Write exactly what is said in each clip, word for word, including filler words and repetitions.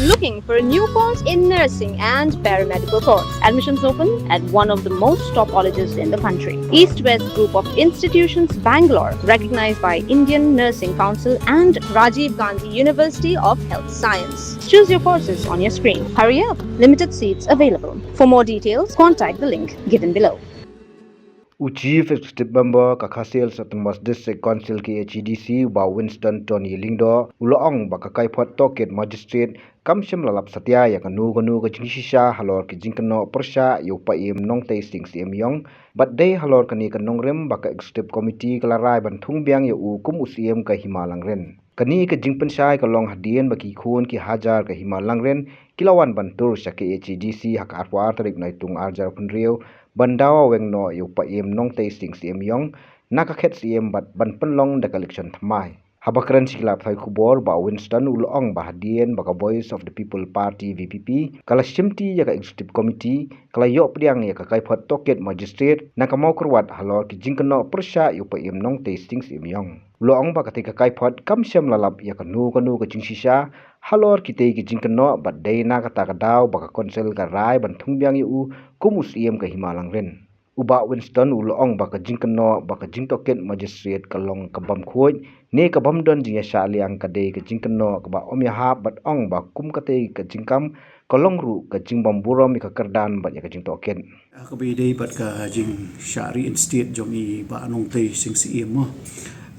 Looking for a new course in nursing and paramedical course? Admissions open at one of the most top colleges in the country. East West Group of Institutions, Bangalore, recognized by Indian Nursing Council and Rajiv Gandhi University of Health Science. Choose your courses on your screen. Hurry up, limited seats available. For more details, contact the link given below. U Chief Executive Member ka Khasi Hills Autonomous District Council, K H A D C, u Bah Winston Tony Lyngdoh, u la ong ba ka kaiphod tohkit magistrate kam shym la lap satia ïa kano kano ka jingshisha halor ki jingkynnoh pyrshah ïa u Paiem Nongtei Sing Syiem Ïong, bad dei halor kane ka nongrim ba ka Executive Committee ka la rai ban thung biang ïa u kum u Syiem ka Hima Langrin. Kane ka jingpynshai ka long hadien ba ki khun ki hajar ka Hima Langrin ki la wan ban tur sha K H A D C ha ka arphew ar tarik Naitung arhajar phew ban dawa weng noh ïa u Paiem Nongtei Sing Syiem Ïong na ka khet Syiem bad ban pynlong da ka election thymmai. Haba kren sha ki lad pathai khubor, Bah Winston u la ong ba hadien ba ka Voice of the People Party, V P P, ka la shimti ïa ka Executive Committee, ka la ïoh pdiang ïa ka kaiphod tohkit magistrate na ka Mawkyrwat halor ki jingkynnoh pyrshah ïa u Paiem Nongtei Sing Syiem Ïong. U la ong ba katei ka kaiphod kam shym la lap ïa kano kano ka jingshisha halor kitei ki jingkynnoh, bad dei na kata ka daw ba ka Council ka rai ban thung biang ïa u kum u Syiem ka Hima Langrin. U Bah Winston u la ong ba ka jingkynnoh ba ka jingtohkit magistrate ka long ka bym khuid ne ka bym don jingïashah liang, ka dei ka jingkynnoh kaba ym ïahap, bad ong ba kum katei ka jingkam ka long ruh ka jingbym burom ïa ka kyrdan bad ïa ka jingtohkit. Ah, kaba ïadei bad ka jingshah reinstate jong i Bah Nongtei Sing Syiem mo.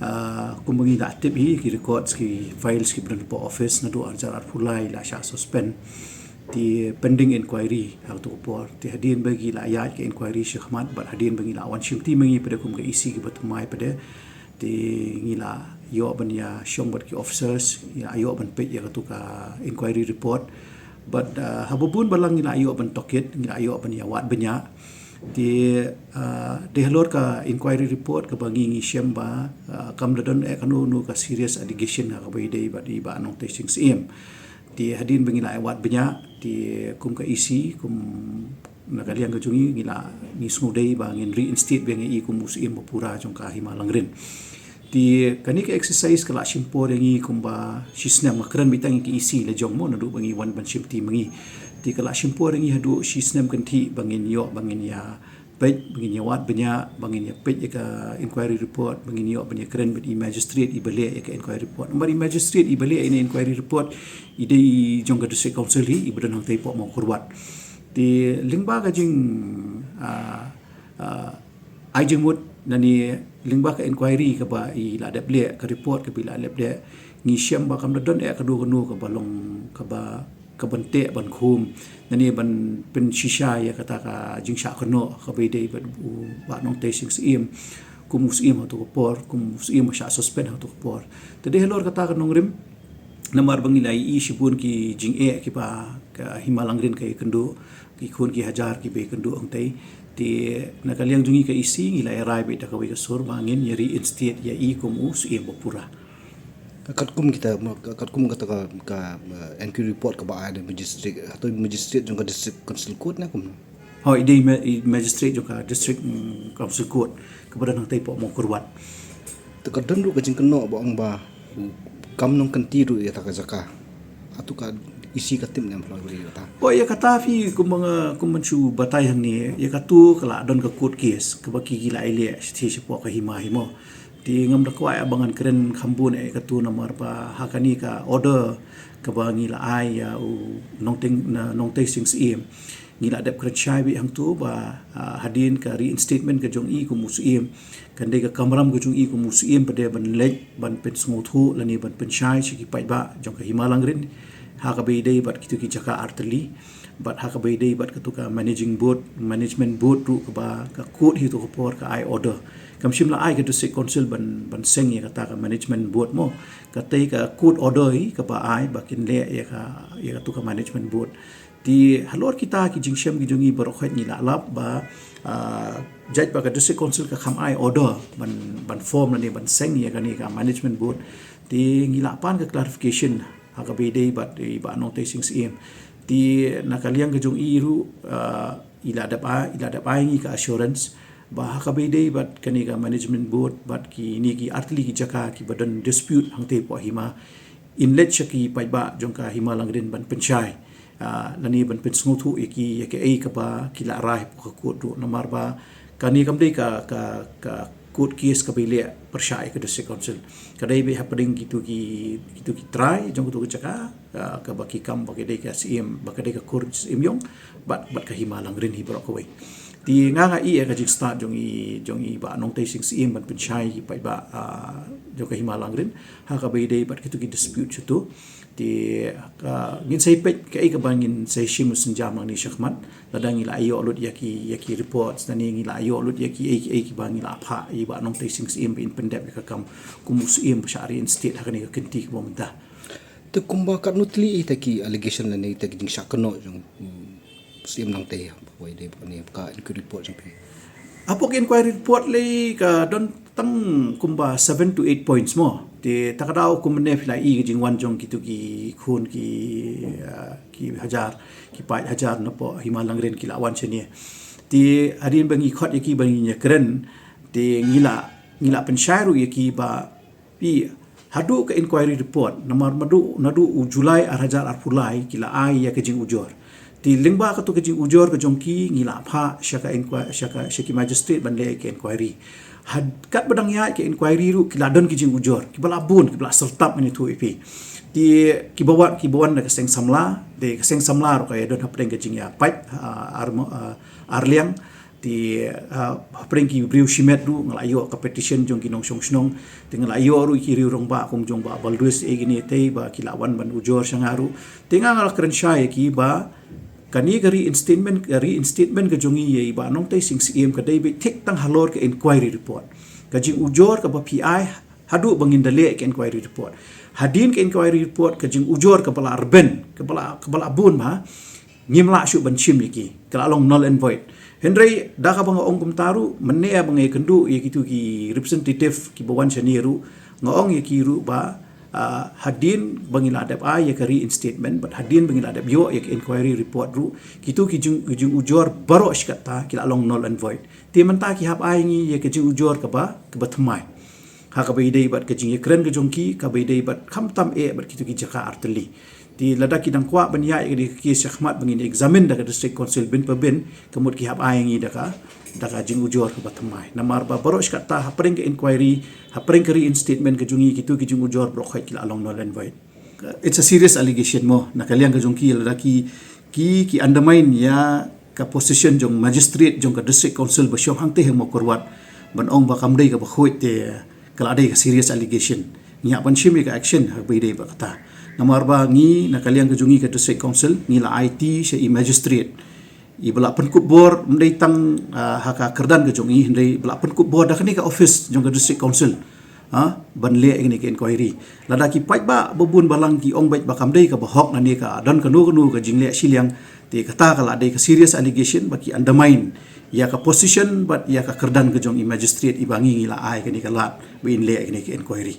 Ah, kumba ngi la tip hi, ki records, ki files kiba don hapoh office, naduh arhajar arphew lai la shah suspend. Te pending inquiry ha kato ka por. Te hadien ba ki la ïaid ka inquiry shakhmat bad hadien ba ngi la wan shimti ma ngi pat de kum ka E C kiba thymmai pat de, te ngi la ïoh ban ïashong bad ki officers, ngi la ïoh ban peit ïa kato ka inquiry report. Bad, ah, haba bun balang ngi la ïoh ban tohkit, ngi la ïoh ban ïawad bniah. Te, ah, dei halor ka inquiry report kaba ngi ngi shem ba, ah, kam da don eh kano kano ka serious allegation ha kaba ïadei bad i Bah Nongtei Sing Syiem. Te hadien ba ngi la ïawad bniah, te kum ka E C, kum na ka liang ka jong ngi, ngi la, ngi sngewdei ba ngin reinstate biang ïa i kum u Syiem ba pura jong ka Hima Langrin. Te kane ka exercise ka la shim por ïa ngi kumba shisnem, nga kren beit tang ïa ka E C la jong mo, naduh ba ngi wan ban shimti ma ngi. Te ka la shim por ïa ngi haduh shisnem kynthih ba ngin ïoh, ba ngin ïa peit, ba ngin ïawad bniah, ba ngin ïa peit ïa ka inquiry report, ba ngin ïoh ban ïakren bad i magistrate iba leh ïa ka inquiry report. Namar i magistrate iba leh ïa ka inquiry report i dei jong ka District Council hi, iba don hangtei hapoh Mawkyrwat. Te lyngba ka jing, ah, ah, ai jingmut nangne lyngba ka inquiry kaba i la dep leh, ka report kaba i la dep leh, ngi shem ba kam da don eh kano kano kaba long, kaba, ka ban teh ban khum, nangne ban pynshisha ïa kata ka jingshah kynnoh kaba ïadei bad u Bah Nongtei Sing Syiem kum u Syiem ha kato ka por, kum u Syiem ba shah suspend ha kato ka por. Te dei halor kata ka nongrim, namar ba ngi la ïohi shibun ki jingeh kiba ka Hima Langrin ka ïakynduh, ki khun ki hajar kiba ïakynduh hangtei. Te na ka liang jong ngi ka E C ngi la ïarai beit da kawei ka sur ba ngin ïa reinstate ïa i kum u Syiem ba pura. Katkum kita, katkum kata ka, ka, uh, inquiry report kaba ai da magistrate, hato magistrate jong ka District Council Court ne kumno? Hooid, i dei ma-, i magistrate jong ka District, mm, Council Court kaba don hangtei hapoh Mawkyrwat. Te ka don ruh ka jingkynnoh ba ong ba kam nongkynti ruh ïa kata ka jaka. Hato ka E C ka tip ne em halor kata? Oh, ïa kata phi, kumba nga, kumba nga shu batai hangne, ïa kato ka la don ka court case kaba ki, ki la ïaleh shathie shapoh ka hima hi mo. Te ngam da kwah ba ngan kren kham bun ïa kato namar ba ha kane ka order kaba ngi la ai ïa u Nongteng, na, Nongtei Sing Syiem, ngi la dep kren shai beit hangto ba, ah, hadien ka reinstatement ka jong i kum u Syiem, kan dei ka kamram ka jong i kum u Syiem pat de ban leit ban pynsngewthuh lane ban pynshai sha ki paidbah jong ka Hima Langrin ha kaba ïadei bad kito ki jaka artylli, bad ha kaba ïadei bad kato ka managing board, management board ruh kaba ka court hi to ka por ka ai order. Kam shym la ai ka District Council ban, ban seng ïa kata ka management board mo. Katei ka court order hi kaba ai ba kin leh ïa ka, ïa kato ka management board. Te halor kita ki jingshem ki jong ngi baroh khoit ngi la lap ba, ah, jait ba ka District Council ka kham ai order ban, ban form lane ban seng ïa kane ka management board. Te ngi la pan ka clarification ha kaba ïadei bad i Bah Nongtei Sing Syiem. Te na ka liang ka jong i ruh, ah, i la dep ai, i la dep ai ngi ka assurance ba ha kaba ïadei bad kane ka management board bad kine ki artylli ki jaka kiba don dispute hangtei hapoh hima, in leit sha ki paidbah jong ka Hima Langrin ban pynshai, ah, lane ban pynsngewthuh ïa ki, ïa kaei kaba ki la rai hapoh ka court ruh, namar ba kane kam dei ka, ka, ka court case kaba ïaleh pyrshah ïa ka District Council. Ka dei beit hapdeng kitu ki, kitu ki trai jong kitu ki jaka, ah, kaba ki kam ba ka dei ka Syiem, ba ka dei ka kur Syiem Ïong, bad, bad ka Hima Langrin hi baroh kawei. Te nga nga ïa ka jingstad jong i, jong i Bah Nongtei Sing Syiem ban pynshai ïa ki paidbah, ah, jong ka Hima Langrin ha kaba ïadei bad kitu ki dispute shuh tu. Te, ah, ngin sa ïa peit kaei kaba ngin sa ïa shim u sienjam nangne shakhmat. Lada ngi la ïoh lut ïa ki, ïa ki reports, lane ngi la ïoh lut ïa kiei kiei kiba ngi la phah ïa i Bah Nongtei Sing Syiem ba in pyndep ïa ka kam kum u Syiem ba shah reinstate ha kane ka kynti kaba mynta. Te kumba katno tylli ita ki allegation lane ita ki jingshah kynnoh jong, mm, Syiem Nongtei, ba ïadei bad kane ka inquiry report jong phi? Hapoh ka inquiry report lei ka don tang kumba seven to eight points mo. Te ta ka daw kumne phi la i ka jingwan jong kitu ki khun ki, ah, ki hajar, ki paid hajar napoh Hima Langrin ki la wan shane. Te hadien ba ngi khot ïa ki ba ngin ïakren, te ngi la, ngi la pynshai ruh ïa ki ba phi, haduh ka inquiry report, namar naduh, naduh u July ar hajar arphew lai ki la ai ïa ka jingujor. Te lyngba katu ka jingujor ka jong ki ngi la phah sha ka inqui-, sha ka, sha ki magistrate ban leh ka inquiry. Had, katba dang ïaid ka inquiry ruh ki la don ki jingujor kiba la bun, kiba la syrtap, ngan ïathuh ïa phi. Te kiba wan, kiba wan na ka seng samla, te ka seng samla ruh ka ïadon hapdeng ka jingïapait, ah, ar, ah, ar liang. Te, ah, hapdeng ki briew shimet ruh nga la ïoh ka petition jong ki nongshong shnong. Te nga la ïoh ruh ki riew rangbah kum jong Bah Baldwin, eh, kine te ba ki la wan ban ujor sha nga ruh. Te nga nga la kren shai ïa ki ba kane ka reinstatement, ka reinstatement ka jong i ïa i Bah Nongtei Sing Syiem ka dei beit thik tang halor ka inquiry report. Ka jingujor kaba phi ai haduh ba ngin da leh ka inquiry report. Hadien ka inquiry report ka jingujor kaba la rben, kaba la, kaba la bun ba ngim lah shuh ban shim ïa ki, ka la long null and void. Hynrei da kaba nga ong kumta ruh, mynne ba nga ïakynduh ïa kitu ki representative kiba wan shane ruh, nga ong ïa ki ruh ba, ah, hadien ba ngi la dep ai ïa ka reinstatement bad hadien ba ngi la dep ïoh ïa ka inquiry report ruh, kitu ki jing, ki jingujor baroh shi katta ki la long null and void. Te mynta ki hap ai ngi ïa ka jingujor kaba, kaba thymmai ha kaba ïadei bad ka jingïakren ka jong ki, kaba ïadei bad khamtam eh bad kitu ki jaka artylli. Te lada ki dang kwah ban ïaid ïa kane ka case shakhmat ba ngin examine da ka District Council bin pa bin, ka mut ki hap ai ngi da ka, da ka jingujor kaba thymmai. Namar ba baroh shi katta hapdeng ka inquiry, hapdeng ka reinstatement ka jong ngi, kitu ki jingujor baroh khoit ki la long null and void. It's a serious allegation mo, na ka liang ka jong ki, lada ki, ki, ki undermine ïa ka position jong magistrate jong ka District Council ba shong hangtei ha Mawkyrwat ban ong ba kam dei kaba khuid, te ka la dei ka serious allegation. Ngi hap ban shim ïa ka action ha kaba ïadei bad kata. Namar ba ngi na ka liang ka jong ngi ka District Council ngi la aiti sha i magistrate, i ba la pynkup bor, ym dei tang, ah, ha ka kyrdan ka jong i, hynrei ba la pynkup bor da kane ka office jong ka District Council, ha, ban leh ïa kane ka inquiry. Lada ki paidbah ba bun balang ki ong beit ba kam dei kaba hok lane ka don kano kano ka jingleh shiliang, te kata ka la dei ka serious allegation ba ki undermine ïa ka position bad ïa ka kyrdan ka jong i magistrate i ba ngi ngi la ai kane ka lad ba in leh ïa kane ka inquiry.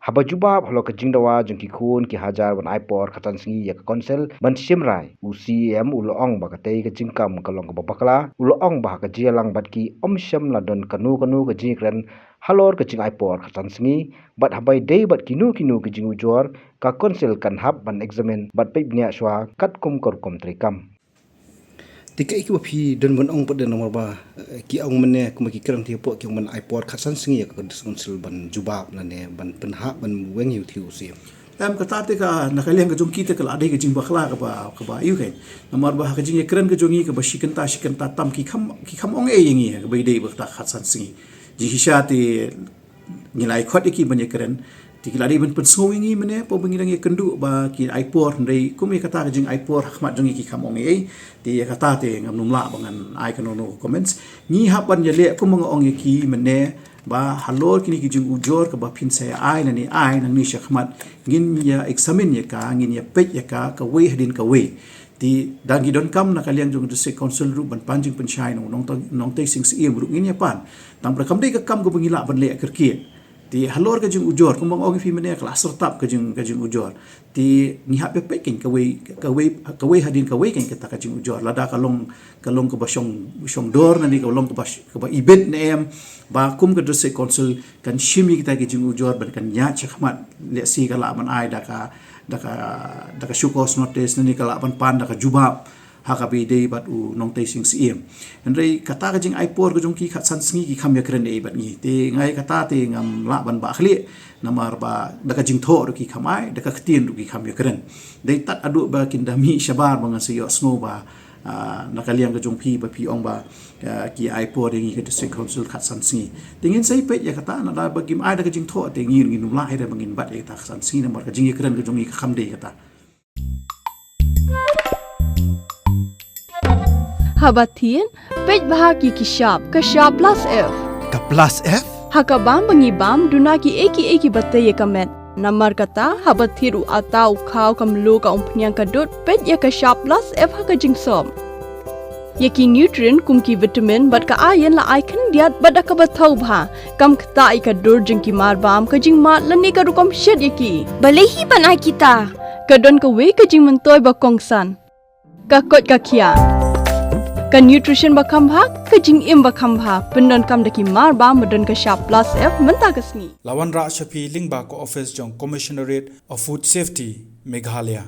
Haba jubab halor ka jingdawa jong ki khun ki hajar ban ai por khatsan sngi ïa ka Council ban shim rai, u Syiem u la ong ba katei ka jingkam ka long kaba bakla, u la ong ba ha ka jingïalang bad ki ym shym la don kano kano ka jingïakren halor ka jingai por khatsan sngi, bad haba ïadei bad kino kino ki jingujor, ka Council kan hap ban examine bad peit bniah shuwa katkum ka rukom treikam. Te kaei kaba phi don ban ong pat de, namar ba, eh, ki ong mynne kumba ki kren, te hapoh ki ong ban ai por khatsan sngi ïa ka District Council ban jubab lane ban pynhap ban weng ïa u, te u Syiem. Em, kata te ka, na ka liang ka jong ki te ka la dei ka jingbakla kaba, kaba ïu kein. Namar ba ha ka jingïakren ka jong ngi kaba shi kynta shi kynta tam ki kham, ki kham ong ei ïa ngi ha kaba ïadei bad kata khatsan sngi. Jingshisha te ngi la ïa khot ïa ki ban ïakren, te ki la dei ban pynsngew ïa ngi mynne, hapoh ba ngi dang ïakynduh ba ki ai por, hynrei kum ïa kata ka jingai por ha khmat jong ngi ki kham ong ei ei. Te ïa kata te ngam nym lah ba ngan ai kano kano comments. Ngi hap ban ïaleh kumba nga ong ïa ki mynne, ba halor kine ki jingujor kaba phin sa ïa ai lane ai nangne shakhmat, ngin ïa examine ïa ka, ngin ïa peit ïa ka kawei hadien kawei. Te da ngi donkam na ka liang jong ka District Council ruh ban pan jingpynshai na u Nongtei, Nongtei Sing Syiem ruh ngin ïa pan. Tang ba kam dei ka kam kaba ngi lah ban leh kyrkieh. Te halor ka jingujor, kumba nga ong ïa phi mynne, ka la syrtap ka jing, ka jingujor. Te ngi hap ïa peit keiñ kawei, kawei, kawei hadien kawei keiñ kata ka jingujor. Lada ka long, ka long kaba shong, shong dor, lane ka long kaba sh-, kaba ibit ne em, ba kum ka District Council kan shim ïa kita ki jingujor ban kan ïaid shakhmat, lehse ka lah ban ai da ka, da ka, da ka show cause notice, lane ka lah ban pan da ka jubab ha kaba ïadei bad u Nongtei Sing Syiem. Hynrei kata ka jingai por ka jong ki khatsan sngi, ki kham ïakren ei bad ngi. Te nga ïa kata te ngam lah ban bah khlieh, namar ba da ka jingthoh ruh ki kham ai, da ka ktien ruh ki kham ïakren. Dei tad haduh ba kin da mih shabar ba ngan sa ïohsngew ba, ah, na ka liang ka jong phi ba phi ong ba, ah, ki ai por ïa ngi ka District Council khatsan sngi. Te ngin sa ïa peit ïa kata, lada ba kim ai da ka jingthoh, te ngi ngin ym lah ïa ba ngin bat ïa kata khatsan sngi, namar ka jingïakren ka jong ngi ka kham dei kata. Haba thied, peit bha ïa ki shap, ka shap plus F. Ka plus F? Ha ka bam ba ngi bam, duna kiei kiei kiba tei ïa ka met. Namar kata, haba thied u atta, u khaw, ka mluh, ka umphniang, ka dud, peit ïa ka shap plus F ha ka jingsop. Ïa ki nutrient kum ki vitamin bad ka iron la ai khyndiat bad da kaba thaw bha. Kam ktah ïa ka dur jong ki marbam, ka jingmad lane ka rukom shet ïa ki. Balei hi ban ai kita? Ka don kawei ka jingmyntoi ba kongsan. Ka koit ka khiah. Ka nutrition ba kham bha, ka jingim ba kham bha. Pyndonkam da ki marbam ba don ka shap plus F mynta ka sngi. La wanrah sha phi lyngba ka office jong Commissionerate of Food Safety, Meghalaya.